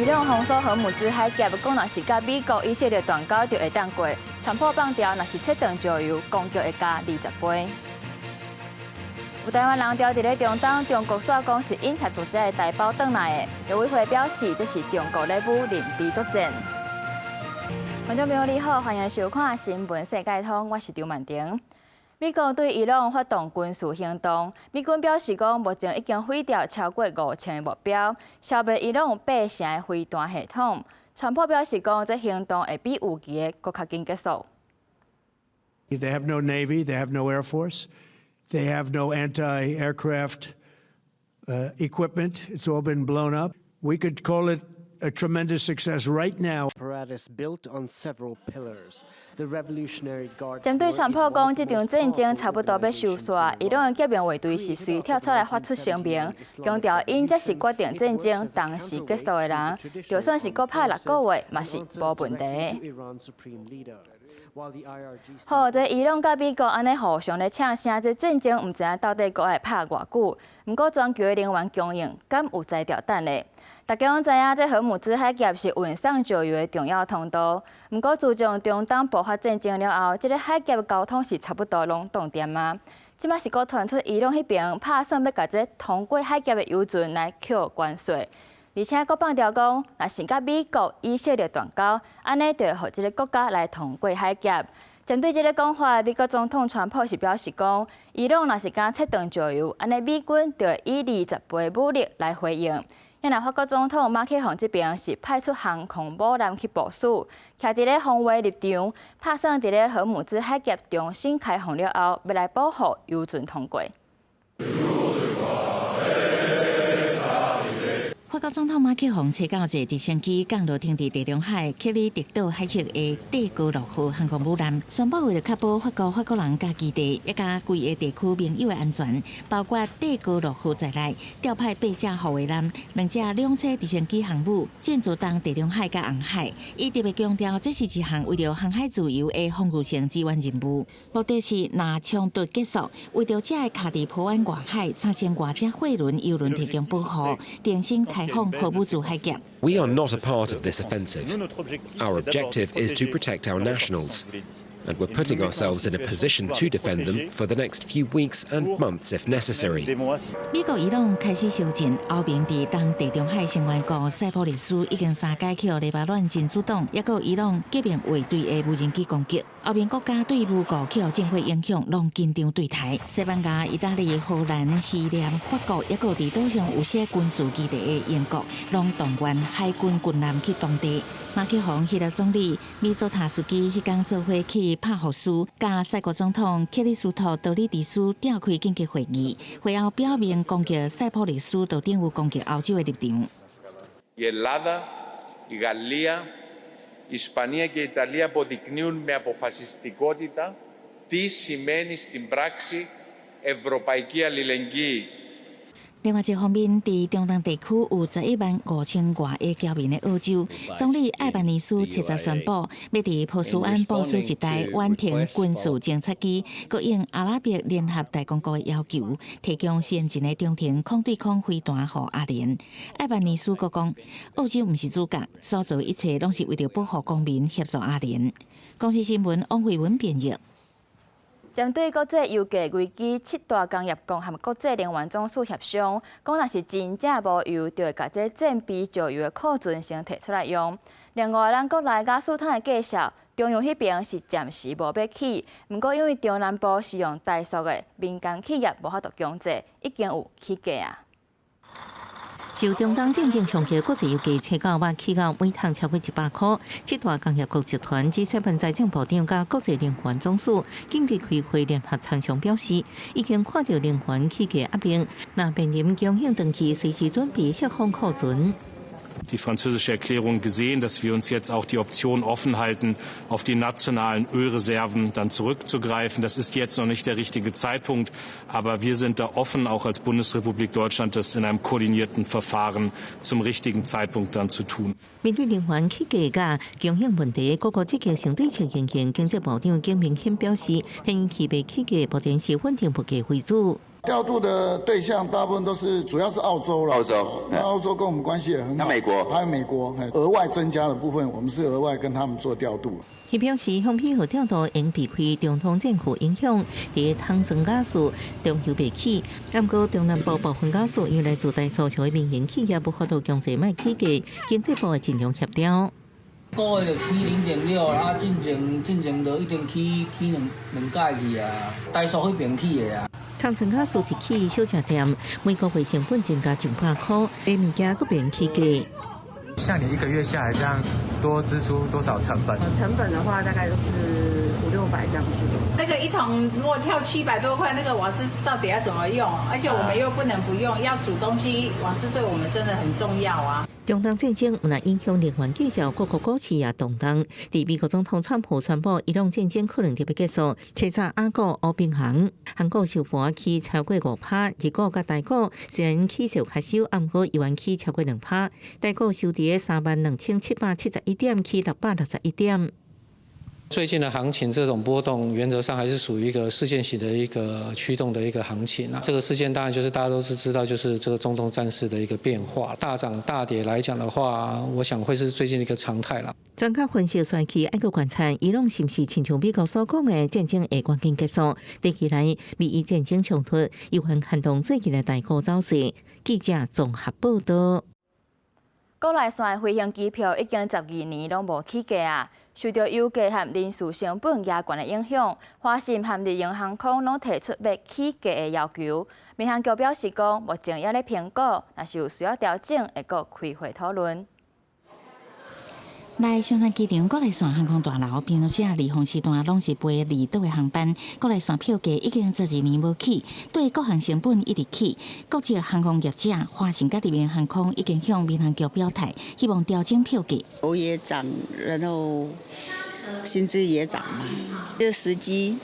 伊朗封鎖荷姆茲海峽，講若是佮美國、以色列斷交就會當過。川普放調，若是切斷石油，攻擊會加20倍。有台灣人牢佇咧中東，中國煞講是𪜶協助遮的台胞轉來的。陸委會表示，這是中國咧舞認知作戰。觀眾朋友你好，歡迎收看《新聞世界通》，我是張曼婷。美國對伊朗發動軍事行動，美軍表示講，目前已經毀掉超過5000個目標，消滅伊朗八成的飛彈系統。川普表示講，這行動會比預期的閣較緊結束。 They have no navy, they have no air force, they have no anti-aircraft equipment. It's all been blown up. We could call it a tremendous success right now. Apparatus built on several pillars. The Revolutionary Guard 針對川普講，這場戰爭差不多欲收煞，伊朗的革命衛隊是隨跳出來發出聲明，強調𪜶才是決定戰爭當時結束的人，就算是閣拍6個月，嘛是無問題。好，這伊朗佮美國按呢互相咧嗆聲，這戰爭毋知影到底閣愛拍偌久。毋過全球的能源供應敢有才調等咧？大家攏知影，這荷姆茲海峽是運送石油的重要通道。毋過自從中東爆發戰爭了後，這个海峽交通是差不多攏凍定啊。這擺是閣傳出伊朗彼爿拍算欲共這通過海峽的油船來扣關稅，而且閣放調講，若是佮美國、以色列斷交，按呢就會予這个國家來通過海峽。針對這个講法，美國總統川普是表示講，伊朗若是敢切斷石油，按呢美軍就會以20倍武力來回應。若法國總統馬克宏這爿是派出航空母艦去部署，徛佇咧防衛立場，拍算佇咧荷姆茲海峽重新開放了後，欲來保護油船通過。法國總統馬克宏初九坐直升機降落停佇地中海克里特島海域的戴高樂號航空母艦，宣布為了確保法國法國人佮基地，以及規个地區盟友的安全，包括戴高樂號在內，調派八隻護衛艦、兩隻兩棲直升機航母，進駐東地中海佮紅海。伊特別強調，這是一項為著航海自由的防禦性支援任務，目的是若衝突結束，為著遮个卡佇波灣外海3000外隻貨輪、油輪提供保護，重新開放荷姆茲海峽。 We are not a part of this offensive. Our objective is to protect our nationals, and we're putting ourselves in a position to defend them for the next few weeks and months if necessary. 美國伊朗開始相戰，歐盟佇東地中海成員國塞浦路斯已經三擺予黎巴嫩真主黨，抑閣伊朗革命衛隊的無人機攻擊。歐盟國家對烏國氣候戰火影響攏緊張對待。西班牙、意大利、荷蘭、希臘、法國，抑閣佇島上有設軍事基地的英國，攏動員海軍軍艦去當地。馬克宏、希臘總理米佐塔斯基彼工做伙去帕福斯，佮塞國總統克里斯托多里迪斯召開緊急會議，會後表明攻擊塞浦路斯就等於攻擊歐洲的立場。 Η Ελλάδα, η Γαλλία, η Ισπανία και η Ιταλία αποδεικνύουν με αποφασιστικότητα τι σημαίνει στην πράξη ευρωπαϊκή αλληλεγγύη. 另外一方面，佇中東地區有11萬5千外个僑民的澳洲總理艾班尼斯七十宣布，欲佇波斯灣部署一台遠程軍事偵察機，閣應阿拉伯聯合大公國的要求，提供先進的中程空對空飛彈予阿聯。艾班尼斯閣講，澳洲毋是主角，所做一切攏是為著保護公民，協助阿聯。公視新聞王慧文編譯。針對國際油價危機，七大工業國和國際能源總署協商，講若是真正無油，就會共這戰備石油的庫存先提出來用。另外，咱國內瓦斯桶的介紹，中油彼爿是暫時無欲起，毋過因為中南部是用台塑的，民間企業無法度強制，已經有起價啊。受中東戰爭衝擊，國際油價初九晚起到每桶超過100箍。七大工業國集團 G7 財政部長佮國際能源總署緊急開會聯合參詳表示，已經看著能源起價壓力，若面臨供應斷去，隨時準備釋放庫存。 Die französische Erklärung gesehen, dass wir uns jetzt auch die Option offen halten, auf die nationalen Ölreserven dann zurückzugreifen. Das ist jetzt noch nicht der richtige Zeitpunkt, aber wir sind da offen, auch als Bundesrepublik Deutschland, das in einem koordinierten Verfahren zum richtigen Zeitpunkt dann zu tun. 面對能源起價佮供應問題，各國積極想對策應應。經濟部長景明顯表示，天然氣欲起價，目前是穩定物價為主。調度的對象大部分都是主要是澳洲啦。澳洲，那澳洲跟我們關係也很好。那美國，還有美國，額外增加的部分，我們是額外跟他們做調度。伊表示，向批號調度應避開中東戰區影響，佇桶裝瓦斯中油袂起，毋過中南部部分瓦斯因來自台塑的民營企業無法度強制莫起價，經濟部會盡量協調。個月就起0.6，啊，進前就已經起兩兩屆去啊，台塑彼邊起的啊。桶裝瓦斯一起，小食店每個月成本增加上百箍，買物件閣免起價。像你一個月下來這樣多支出多少成本？成本的話大概就是五六百這樣子。那個一桶如果跳700多塊，那個瓦斯到底要怎麼用？而且我們又不能不用，要煮東西，瓦斯對我們真的很重要啊。中東戰爭毋但影響能源價格，各國股市也動盪。佇美國總統川普宣布伊朗戰爭可能就欲結束，初早亞股烏平行，韓股收盤起超過5趴，日股佮台股雖然起勢較少，毋過猶原起超過2趴。台股收佇32,771點，起661點。最近的行情這種波動，原則上還是屬於一個事件型的一個驅動的一個行情啊。這個事件當然就是大家都是知道，就是這個中東戰事的一個變化，大漲大跌來講的話，我想會是最近的一個常態啦。專家分析，選區愛閣觀察伊朗是毋是親像美國所講的戰爭會趕緊結束？短期內美伊戰爭衝突猶原牽動最近的台股走勢。記者綜合報道。國內線的飛行機票已經12年攏無起價啊！受著油價和人事成本加懸的影響，華信和日榮航空攏提出欲起價的要求。民航局表示講，目前猶咧評估，若是有需要調整，會閣開會討論。來松山機場國內線航空大樓，平常時啊，離峰時段攏是飛離島的航班。國內線票價已經12年無起，對各項成本一直起。國際航空業者華信佮日榮航空已經向民航局表態，希望調整票價。油也漲，然後薪資也漲嘛，這時機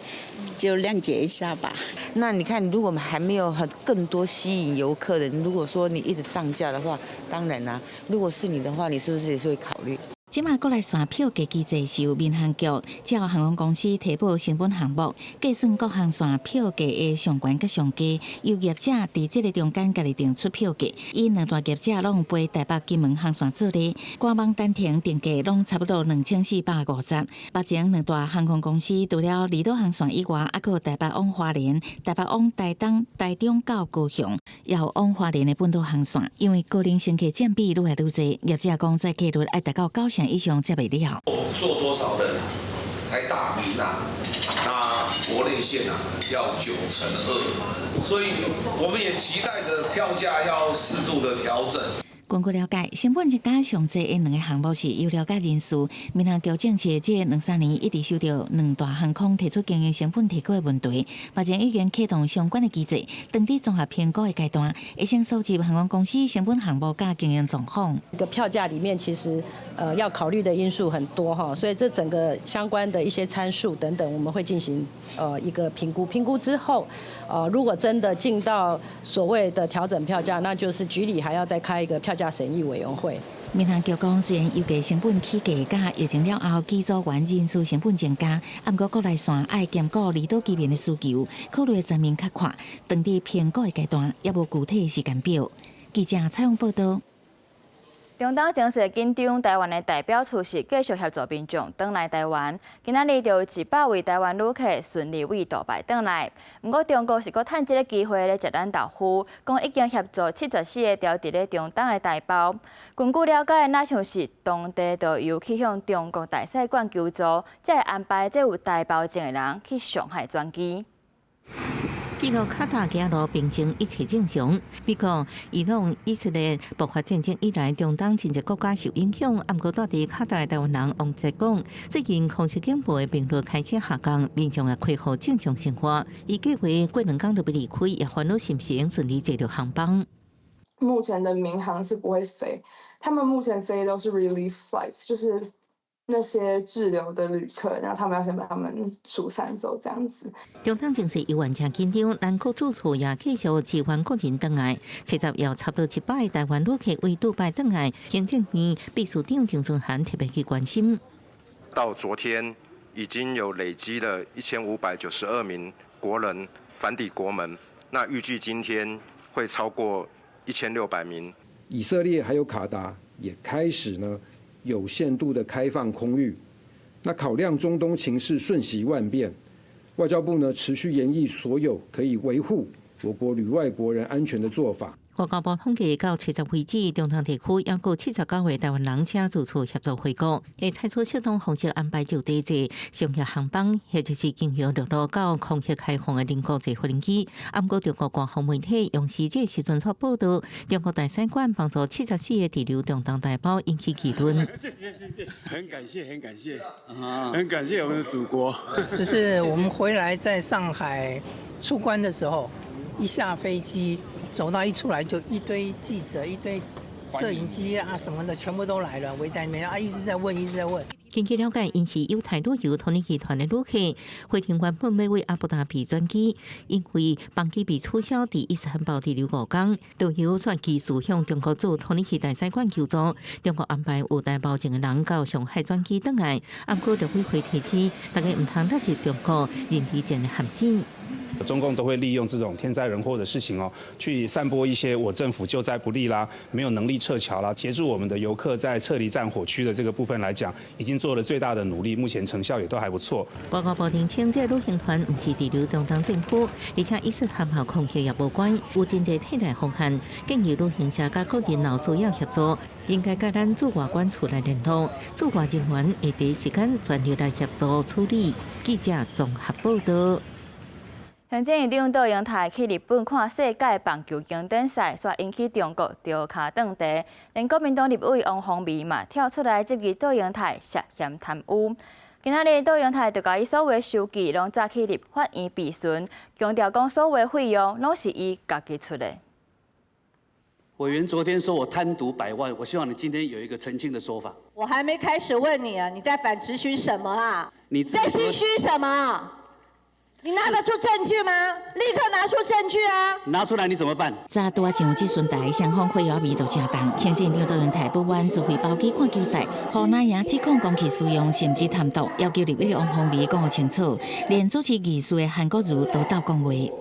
就諒解一下吧。那你看，如果我們還沒有很更多吸引遊客的，如果說你一直漲價的話，當然啦，如果是你的話，你是不是也是會考慮？這馬國內線票價機制是由民航局照航空公司提報成本項目，計算各航線票價的上懸佮上低，由業者佇這个中間家己定出票價。以兩大業者攏飛台北金門航線做例，官網單程定價攏差不多2450。目前兩大航空公司除了離島航線以外，猶閣有台北往花蓮、台北往台東、台中到高雄，也有往花蓮的本島航線。因為高齡乘客佔比愈來愈濟，業者講載客率愛達到九成以上才袂了。坐多少人才打贏啊？那國內線啊要9成2，所以我們也期待着票價要適度的調整。根據了解，成本增加上濟的兩個項目是油料佮人事。民航局證實，這兩三年一直受著兩大航空提出經營成本提高的問題，目前已經啟動相關的機制，當佇綜合評估的階段，會先收集航空公司成本項目佮經營狀況。個票價裡面其實要考慮的因素很多哈，所以這整個相關的一些參數等等，我們會進行一個評估。評估之後，如果真的進到所謂的調整票價，那就是局裡還要再開一個票價審議委員會。民航局講，雖然油價成本起價，佮疫情了後，機組員人事成本增加，毋過國內線愛兼顧離島居民的需求，考慮的層面較闊。當佇評估的階段，猶無具體的時間表。記者採訪報導。中東情勢緊張，台灣的代表處是繼續協助民眾轉來台灣。今仔日就有100位台灣旅客順利對杜拜轉來。毋過中國是閣趁這个機會咧食咱豆腐，講已經協助74個牢佇咧中東的台胞。根據了解，若像是當地導遊去向中國大使館求助，才會安排這有台胞證的人去上海轉機。記錄卡塔爾路平靜，一切正常。美國、伊朗、以色列爆發戰爭以來，中東真濟國家受影響。毋過，蹛佇卡達的台灣人王哲講，最近空襲警報的頻率開始下降，民眾也恢復正常生活。伊計劃過兩工就欲離開，也煩惱是毋是會順利坐著航班。目前的民航是不會飛，他們目前飛都是 relief flights，就是那些滯留的旅客，然後他們要先把他們疏散走，這樣子。中東情勢猶原誠緊張，南國駐處也繼續支援國人轉來，七十有差不多100个台灣旅客對杜拜轉來，行政院秘書長張春涵特別去關心。到昨天已經有累積了1592名國人返抵國門，那預計今天會超過1600名。以色列還有卡達也開始呢有限度的開放空域。那考量中東情勢瞬息萬變，外交部呢持續研議所有可以維護我國旅外國人安全的做法。外交部統計到70為止，中東地區猶閣79個台灣人請住處協助回國，會採取適當方式安排就地坐商業航班，或者是經由陸路到空域開放的鄰國坐飛機。毋過中國官方媒體央視這時陣煞報導，中國大使館幫助74個滯留中東台胞引起議論。謝謝謝謝，很感謝很感謝，很感謝我們的祖國。只是我們回來在上海出關的時候，一下飛機。走到一出來就一堆記者、一堆攝影機啊什麼的，全部都來了，圍在那邊啊，一直在問，一直在問。根據了解，𪜶是猶太旅遊土耳其團的旅客，飛行原本欲佇阿布達比轉機，因為班機被取消，佇伊斯坦堡滯留5工，導遊煞繼續向中國駐土耳其大使館求助，中國安排有台胞證的人到上海轉機轉來。毋過陸委會提醒，大家毋通落入中國認知戰的陷阱。中共都會利用這種天災人禍的事情哦，去散播一些我政府救災不力啦，沒有能力撤僑啦，協助我們的遊客在撤離戰火區的這個部分來講，已經做了最大的努力，目前成效也都還不錯。外交部澄清，這個旅行團毋是滯留中東戰區，而且伊斯坦堡空襲也無關，有真濟替代方案，建議旅行社佮個人若需要協助，應該佮咱駐外館處來聯絡，駐外人員會第一時間全力來協助處理。記者綜合報道。行政院長卓榮泰去日本看世界棒球經典賽，煞引起中國著跤斷蹄。連國民黨立委王鴻薇嘛跳出來質疑卓榮泰涉嫌貪污。今仔日卓榮泰就共伊所有收據攏載去立法院備詢，強調講所有費用攏是伊家己出的。委員昨天說我貪瀆百萬，我希望你今天有一個澄清的說法。我還沒開始問你啊，你在反質詢什麼啊？你在心虛什麼？你拿得出證據嗎？立刻拿出證據啊！拿出來你怎麼辦？昨拄仔上質詢台，雙方火藥味都誠重。行政院長卓榮泰不滿自費包機看球賽，予藍營指控公器私用，甚至貪瀆，要求立委王鴻薇講予清楚。連主持議事的韓國瑜都鬥講話。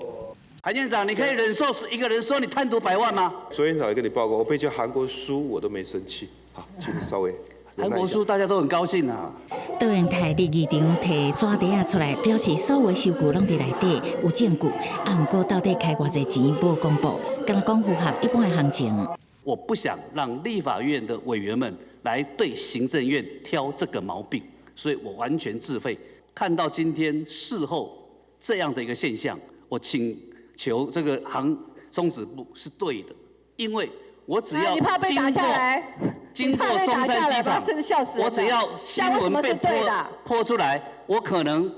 韓院長，你可以忍受一個人說你貪瀆百萬嗎？昨天早上跟你報告，我被叫韓國輸我都沒生氣。好，請你稍微。韓國輸大家都很高興啊。卓榮泰佇議場提紙袋仔出來，表示所有收據攏佇內底有證據，啊，毋過到底開偌濟錢無公布，敢若講符合一般的行情。我不想讓立法院的委員們來對行政院挑這個毛病，所以我完全自費。看到今天事後這樣的一個現象，我請求這個航中止部是對的，因為我只要經過松山機場，我只要新聞被潑出來，我可能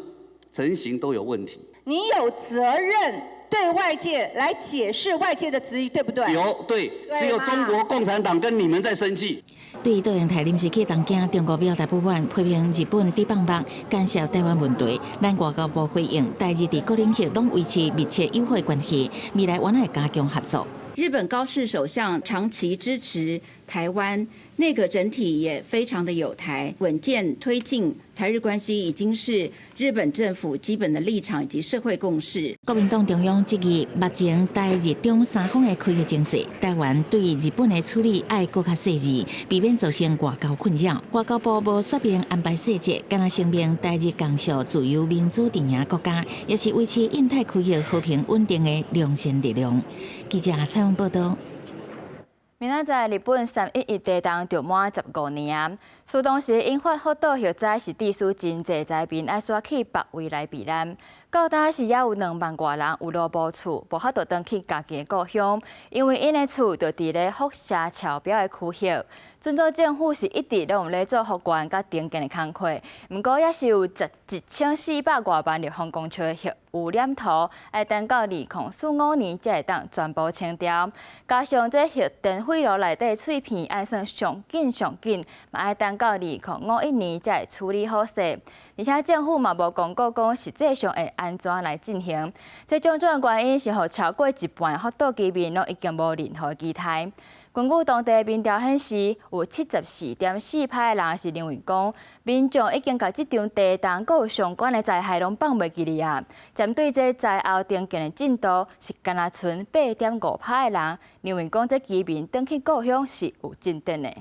成行都有問題。你有責任對外界來解釋外界的質疑，對不對？有，對，只有中國共產黨跟你們在生氣。對卓榮泰臨時去東京，中國表達不滿，批評日本佇放目干涉台灣問題。咱外交部回應，台日佇各領域攏維持密切友好關係，未來阮會加強合作。日本高市首相長期支持台灣，內閣整體也非常的友台，穩健推進台日關係已經是日本政府基本的立場以及社會共識。國民黨中央質疑目前台日中三方的開核情勢，台灣對日本的處理愛閣較細緻，避免造成外交困擾。外交部無說明安排細節，敢若聲明台日共屬自由民主陣營國家，也是維持印太區域和平穩定的良善力量。記者採訪報道。明仔載日本3.11地動就滿15年啊！事當時引發福島核災是致使真濟災民愛徙去別位來避難。到今時猶有2萬外人有路無厝，無法度轉去家己的故鄉，因為𪜶的厝就佇咧輻射超標的區域。準佐政府是一直攏有咧做復原佮重建的工課，毋過猶是有1400外萬立方公尺的核污染土，愛等到2045年才會當全部清掉。加上這核電廢爐內底碎片愛算上緊上緊，嘛愛等到2051年才會處理好勢。而且政府嘛無公告講實際上會按怎來進行。這種種原因是予超過一半的福島居民攏已經無任何期待。根據當地民調顯示，有74.4%的人是認為講，民眾已經共這場地動閣有相關的災害攏放袂記哩啊。針對這災後重建的進度，是干焦賰8.5%的人認為講，這居民轉去故鄉是有進展的。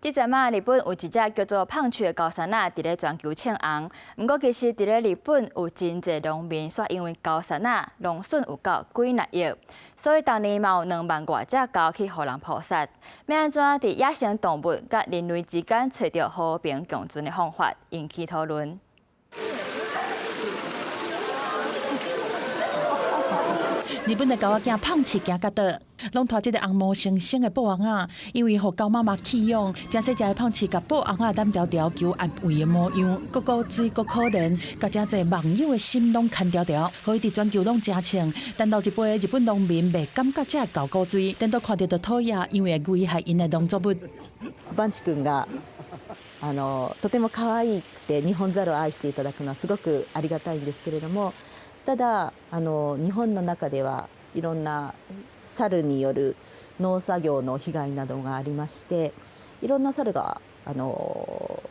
這陣仔日本有一隻叫做胖鼠的猴山仔，佇咧全球衝紅。毋過其實佇咧日本有真濟農民，煞因為猴山仔農損有夠幾若億，所以逐年嘛有2萬外隻猴去予人撲殺。欲按怎佇野生動物佮人類之間揣著和平共存的方法，引起討論。日本的狗仔囝胖鼠行甲倒，攏拖這个紅毛猩猩的布翁仔，因為予狗媽媽棄養，誠細隻的胖鼠共布翁仔攬牢牢求安慰的模樣，閣古錐閣可憐，共誠濟網友的心攏牽牢牢，予伊佇全球攏誠衝。但老一輩的日本農民袂感覺這个狗古錐，顛倒看著就討厭，因為會危害𪜶的農作物。バンチ君がとても可愛くて日本猿を愛していただくのはすごくありがたいんですけれども。ただ日本の中ではいろんな猿による農作業の被害などがありまして、いろんな猿が捕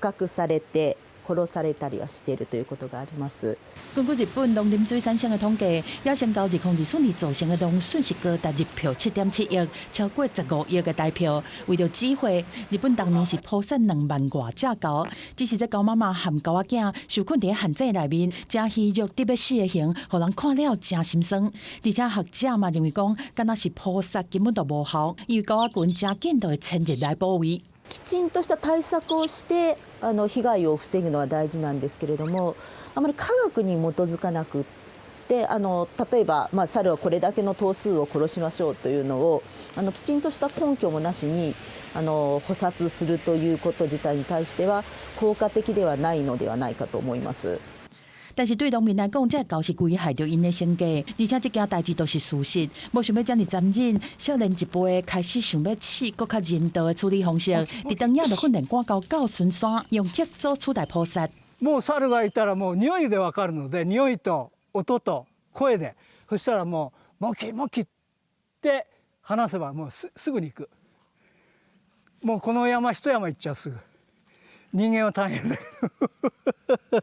獲されて殺されたりはしているということがあります。根據日本農林水產省的統計，野生猴2024年造成的農損是高達日票7.7億，超過15億的台票。為著止血，日本當年是撲殺2萬外隻猴，只是這狗媽媽和狗仔囝受困佇限制內面，誠虛弱得欲死的形，予人看了誠心酸。而且學者嘛認為講，敢若是撲殺根本就無效，因為狗仔群誠緊就會遷入來保衛。きちんとした対策をして被害を防ぐのは大事なんですけれども、あまり科学に基づかなくって例えば、猿はこれだけの頭数を殺しましょうというのをきちんとした根拠もなしに捕殺するということ自体に対しては効果的ではないのではないかと思います。但是對農民來講，這个猴是危害著𪜶的生計，而且這件代誌都是事實。無想欲遮爾殘忍，少年一輩開始想欲試閣較人道的處理方式，佇當野就訓練趕猴到巡山，用劇組取代撲殺。もう猿がいたらもう匂いでわかるので、匂いと音と聲で、そしたらもうモキモキって話せばもうすぐに行く。もうこの山一山行っちゃうすぐ。人間は大変だけど。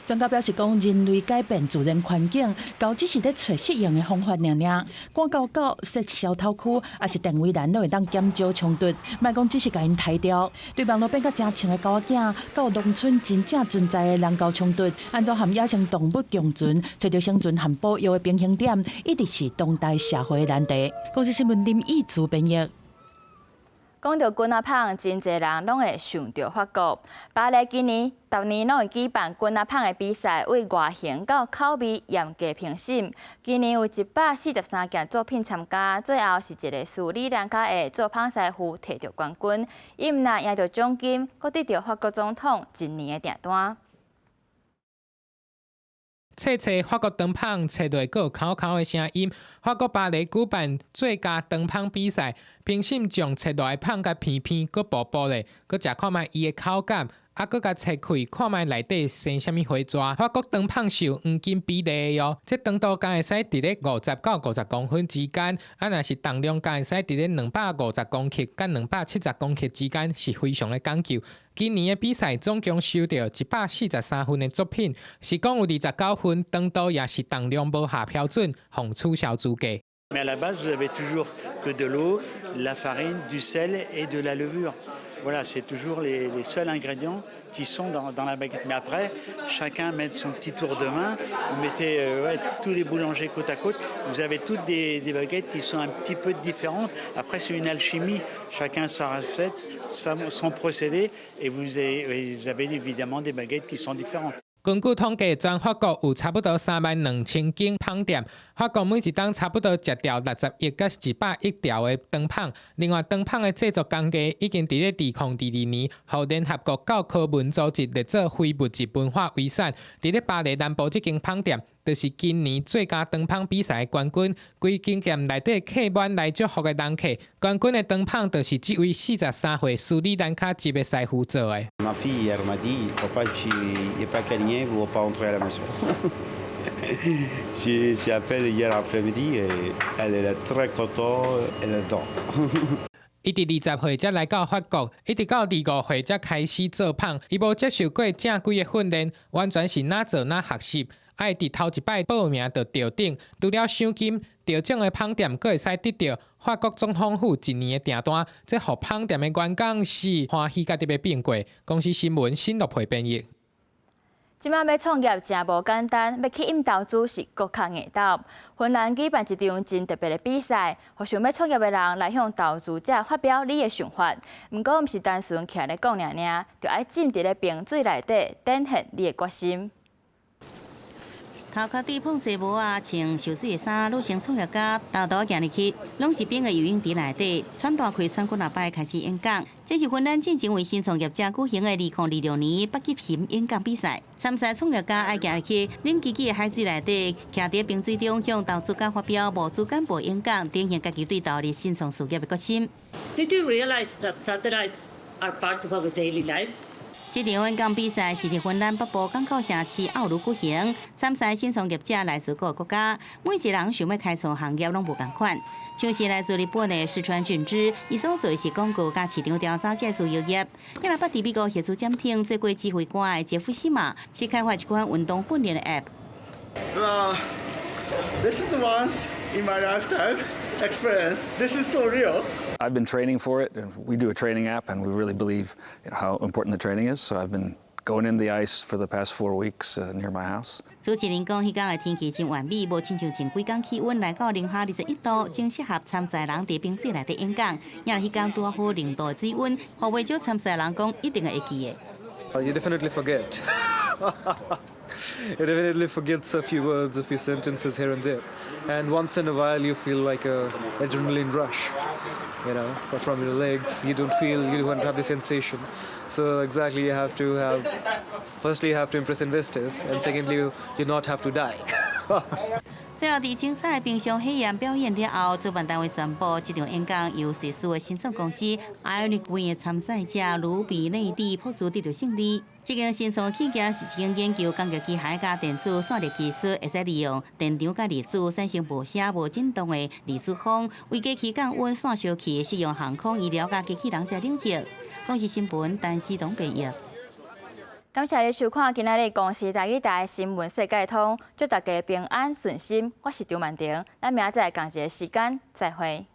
專家表示講，人類改變自然環境，猴只是咧揣適應的方法爾爾。趕猴狗設消頭區，抑是電圍欄，攏會當減少衝突。莫講只是共𪜶刣掉，對網路變甲誠衝的狗仔囝，到農村真正存在的人猴衝突，按怎和野生動物共存，揣著生存和保育的平衡點，一直是當代社會的難題。公視新聞林義祖編譯。講到棍仔麭，真濟人攏會想著法國。巴黎今年逐年攏會舉辦棍仔麭的比賽，對外形到口味嚴格評審。今年有143件作品參加，最後是一个斯里蘭卡的做麭師傅提著冠軍。伊毋但贏著獎金，閣得著法國總統一年的訂單。切切法國腸麭，切落閣有口口的聲音。法國巴黎舉辦最佳腸麭比賽，評審將切落的麭共片片閣薄薄咧，閣食看覓伊的口感，啊，閣共切開看覓內底生啥物花蛇。法國腸麭是有黃金比例的哦，這長度敢會使佇咧50到50公分之間，啊，若是重量敢會使佇咧250公克佮270公克之間，是非常的講究。今年的比賽總共收著143份的作品，是講有29份長度抑是重量無合標準，予取消資格。 Mais à la base, vous avez toujours que de l'eau, la farine, du sel et de la levure. Voilà, c'est toujours les seuls ingrédients qui sont dans la baguette. Mais après, chacun met son petit tour de main. Vous mettez ouais, tous les boulangers côte à côte. Vous avez toutes des baguettes qui sont un petit peu différentes. Après, c'est une alchimie. Chacun sa recette, son procédé. Et vous avez évidemment des baguettes qui sont différentes. 根據統計，全法國有差不多3萬2千間麭店。法國每一冬差不多食掉60億佮100億條的腸麭。另外，腸麭的製作工藝已經佇咧2022年，予聯合國教科文組織列做非物質文化遺產。佇咧巴黎南部這間麭店，就是今年最佳腸麭比賽的冠軍。規間店內底客滿來祝福的人客，冠軍的腸麭就是這位43歲斯里蘭卡籍的師傅做的。 Ma fille hier m'a dit, papa, il n'y a pas gagné, vous ne pas rentrer à la maison. J'ai appelé hier après-midi et elle est très contente, elle adore. 伊佇20歲才來到法國，一直到25歲才開始做麭。伊無接受過正規的訓練，完全是哪做哪學習。愛佇頭一擺報名就著頂，除了賞金，得獎的麭店閣會使得著法國總統府一年的訂單，這予麭店的員工是歡喜甲得欲變過。公視新聞新樂培編譯。這擺欲創業誠無簡單，欲去引投資是閣較硬鬥。芬蘭舉辦一場真特別的比賽，予想欲創業的人來向投資者發表你的想法。毋過，毋是單純徛咧講爾爾，著愛浸佇咧冰水內底，展現你的決心。頭殼頂膨紗帽仔，穿泅水的衫，女性創業家沓沓行入去，攏是冰的游泳池內底，喘大氣喘幾若擺開始演講。這是芬蘭進前為新創業者舉行的2026年北極熊演講比賽。參賽創業家愛行入去冷吱吱的海水內底，徛佇冰水中向投資家發表無資簡報演講，展現家己對投入新創事業的決心。 Did you realize that satellites are part of our daily lives? 這場演講比賽是佇芬蘭北部港口城市奧盧舉行，參賽新創業者來自各個國家，每一個人想欲開創行業攏無仝款。像是來自日本的石川俊之，伊所做的是廣告佮市場調查這自由業。伊若捌佇美國核子潛艇做過指揮官的傑夫西馬，是開發一款運動訓練的 App。 This is once in my lifetime experience. This is so real. I've been training for it. We do a training app, and we really believe how important the training is. So I've been going in the ice for the past 4 weeks near my house. 主持人講，彼工的天氣真完美，無親像前幾工氣溫來到零下21度，真適合參賽人佇冰水內底演講。也彼工拄好0度的水溫，予袂少參賽人講一定會記得。 You definitely forget. You definitely forget a few words, a few sentences here and there. And once in a while you feel like a adrenaline rush from your legs. You don't feel, you don't have the sensation. So exactly you have to have, firstly you have to impress investors, and secondly you not have to die. 最後，佇精彩冰上火焰表演了後，主辦單位宣布，這場演講由瑞士的新創公司 Ionic 的參賽者盧比內蒂博士得著勝利。這間新創企業是一間研究工業機械佮電子散熱技術，會使利用電場佮離子產生無聲無震動的離子風，為機器降溫散燒器，適用航空、醫療佮機器人這領域。公視新聞，陳思東編譯。感謝你收看今仔日公視台語台新聞世界通，祝大家平安順心。我是張曼婷，咱明仔載仝一个時間再會。